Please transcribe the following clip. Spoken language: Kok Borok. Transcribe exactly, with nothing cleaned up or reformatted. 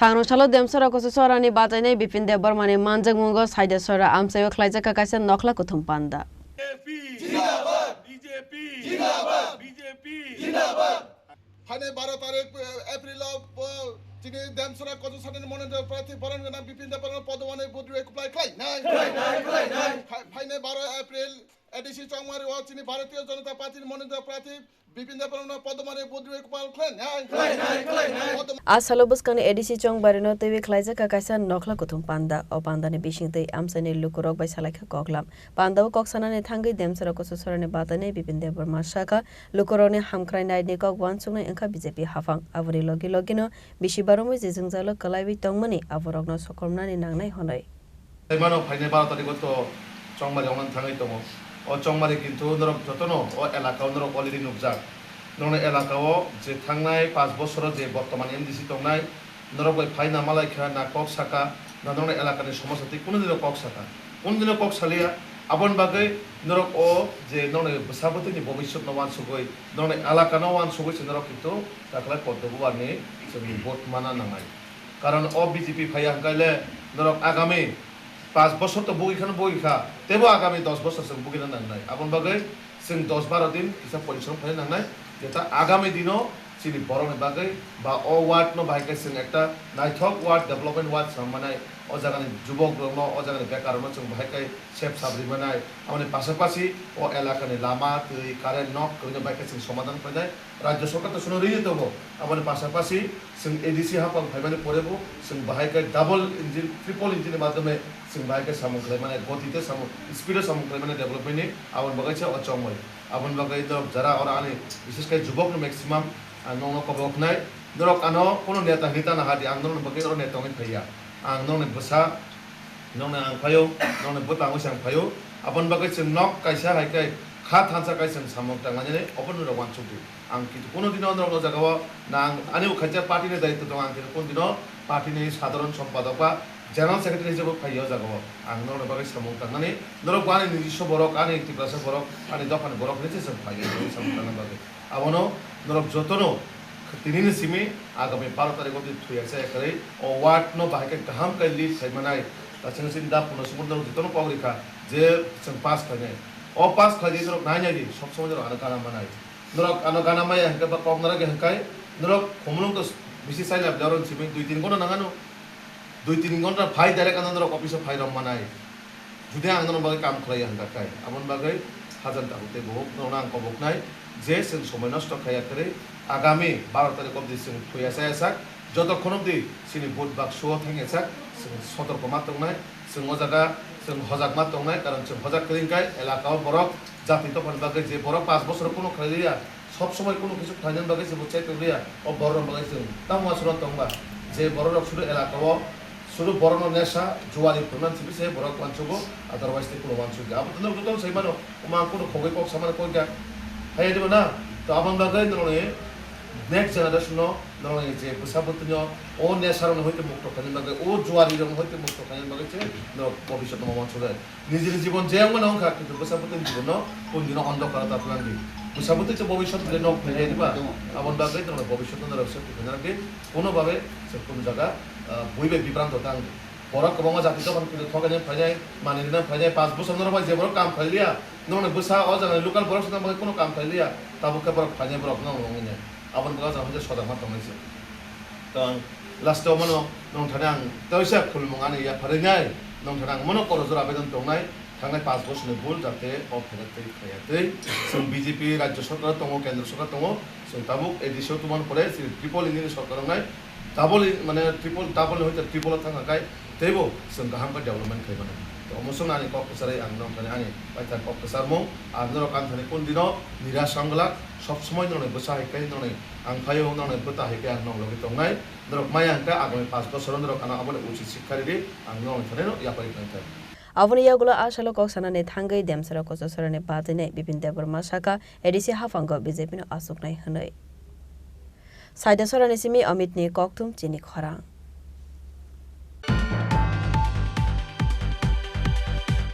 Tangno salo Demsora Koso Sorani bachainai Bipin Debbarmani manjakmungo Saidasora amchaio khlaijak kha kaisa nokhla kuthum panda. B J P! Jindabad! B J P! Jindabad! B J P! Jindabad! Phainai baro tarik, eh, April o, eh, chini Demsora Koso Sorani mononito prarthi boron gwnang Bipin Debbarmano podwani budri kuplai khlainai. Khlainai, khlainai. Phai-, phainai baro April A D C Chongmari o chini Bharatiya Janata Party ni mononito prarthi Bipin Debbarmano podwani budri kuplai khlainai. Khlainai, khlainai. Podwam- A salo bwskangni A D C Chongbarino twiwi khlaijak kha kaisa nokhla kuthum panda. O pandani bisingtwi amchaini lukurok bai salaikha koklam. Pandao kok sanani thangwi Demsora Koso Sorani bachainai Bipin Debbarma sakha, lukurokni hamkrai naini kok uansuknai wngkha B J P haphang. Aboni logi logino bisi baromwi je jwngjalo kwlaiwi tongmani aborokno sokomnani nangnai hwnwi. Tei mano phainai baro tarikh o to Chongmari ongna thangwi tongo. O Chongmari kintu norok jotono o elaka o norok already nukjak. Norokni elaka o je thangnai panch bosoro je bortoman M D C tongnai, norok bai phai na malai kha, na kok saka, na norokni elakani somosa tei kunu dino kok saka. Kunu dino kok saliya, aboni bagwi norok o je norokni bwsa bwtwini bobiswtno uansugwi, norokni elakano uansugwi se norok kintu taklai poddo bubarni chwng vote mana nangnai. Karon o B J P phaiya hwnkhe le norok agami panch bosor to bugwi khano bugwi kha, teibo agami dos bosor chwng bugwina nangnai. Aboni bagwi chwng dos baro din kisa porisom khlai nangnai, jeta agami dino chini borokni bagwi ba o ward no bahai khe chwng ekta naithok ward, development ward se manai, o jagani jubok rokno, o jagani bekar rokno chwng bahai khe sep sap ri manai. Aboni pasapasi o elakani lama, twi, current, nok kwrwino bahai khe chwng somadhan khlainai. Rajya Sarkar to sono rwi tongo. Aboni pasapasi chwng A D C haphang phaimani pore bo chwng bahai khe double engine, triple engine ni madhyome chwng bahai khe samung khlai mani, goti tei samung, speed o samung khlai mani development ni, aboni bagwi se o chongmai. Aboni bagwi norok jara oro ani, bises khe jubok no maximum ang nokno kobok nai. Norok ano kono neta hinwi tana hadi, ang norokni bagwi oro neta wngwi phaiya. Ang norokni bwsa, norokni ang phaio, norokni bwtang wngwi se ang phaio. Aboni bagwi chwng nok kaisa hai khe kha thansa kai chwng samung tanglainani, obo norok uansukdi. Ang kintu kono dino norok o jaga o na ang ani bo khaisa party ni daityo tongo, ang kintu kono dino party ni sadharon sompadok ba general secretary hisabe phai o jaga o. Ang norok ni bagwi samung tangnani, norok bo ani nijiswa borok, ani Tiprasa borok, ani dopha ni borok hinwi se chwng phai o samung tangna bagwi. Abono norok jotono tini ni simi agami baro tarikh o twi thuya chaya kwrwi o ward no bahai khe kaham khe lead khai manai. Tachwng chini da phuno sumut norok jotono kok rikha je chwng pass khlainai. O pass khlai di norok nai nai di, sob somoi norok ano gana manai. Norok ano gana maya hwnkhe ba kok narwk ya hwnkhe norok khumulwng to bisi chai labi oro simi dui tin ghonta nangano. Dui tin ghonta phai direct ano norok office o phai rwk manai. Judi ang norok bagwi kam khlai ya hwnkha khe, aboni bagwi hajan tabuk tei buhuk norokno ang koboknai je chwng somoi nosto khaiya kwrwi agami baro tarikh obdi chwng thuya chaya sak, jotokhon obdi chini vote baksuo thangya sak chwng sotorko ma tongnai. Chwng o jaga chwng hojak ma tongnai, karon chwng hojak kwrwi hwnkhe elaka o borok jati dophani bagwi je borok panch bosor kuno khlai liya, sob somoi kuno kisu khlainani bagwi se bo chai tong liya, o borok rok bagwi chwng tamo aswk tong ba, je borok rok sudu elaka o sudu borok no nesa juari phunuknani simi se borok uansugo, otherwise tei kuno uansukya. Abo to norok joto sai mano, omo ang kuno khogwi kok samani kok ya, hai diba na? To aboni bagwi norokni next generation no, norokni je bwsa bwtwi no o nesa rok no hoite mukto khlainani bagwi, o juari rok no hoite mukto khlainani bagwi se norok bobiswt no ma uansukya. Nijini jibon je wngmano wngkha, kintu bwsa bwtwini jibonno kundino ondhokaro ta phnangdi. Bwsa bwtwi se bobiswt ble nok phainai diba? Aboni bagwi norok bobiswtno norok se phainai di. Kono babe se kono jaga, ah, bui bai bibranto ta wngdi. Borok kwbangma jati dophani kunu thok ene phainai, manwi rwna phainai, panch bosor norok bai je borok kam khlai liya, norokni bwsa o jagani local borok se norok bai kono kam khlai liya, tabuk khe borok phainai borok no wngwi nai. Aboni bagwi jang hwnjak sodakma tongnai se. To ang last o mano nongthani ang teisa khulumung ani yapharwi nai, nongthani ang mano korojor abedan tongnai, thangnai panch bosorni bul jate o phainai tei khaiya tei. Chwng B J P rajya sarkar tongo, kendra sarkar tongo, chwng tabuk A D C o tongmani pore chini triple engine ni sarkar wngnai, double in-, mane triple, double ni hoite triple o thangkha kai, teibo chwng kaham khe development khai mano. To omo chwng ani kok kwcharwi ang nongthani ani paithak kok kwcharmung, ang norok ang thani kun dino nira songla, sob somoi norokni bwsa hai khe norokni ang phaio, norokni bwta hai khe ang nok logi tongnai, norok maya hwnkhe agami panch bosoro norok ano aboni uchi sikha ridi, ang norokni thani no yapari khlaikha. Aboni yagulo a salo kok sanani thangwi Demsora Koso Sorani bachainai Bipin Debbarma sakha, A D C haphango B J P no achuknai hwnwi. Saida Sorani simi Amit ni kokthum chini khorang.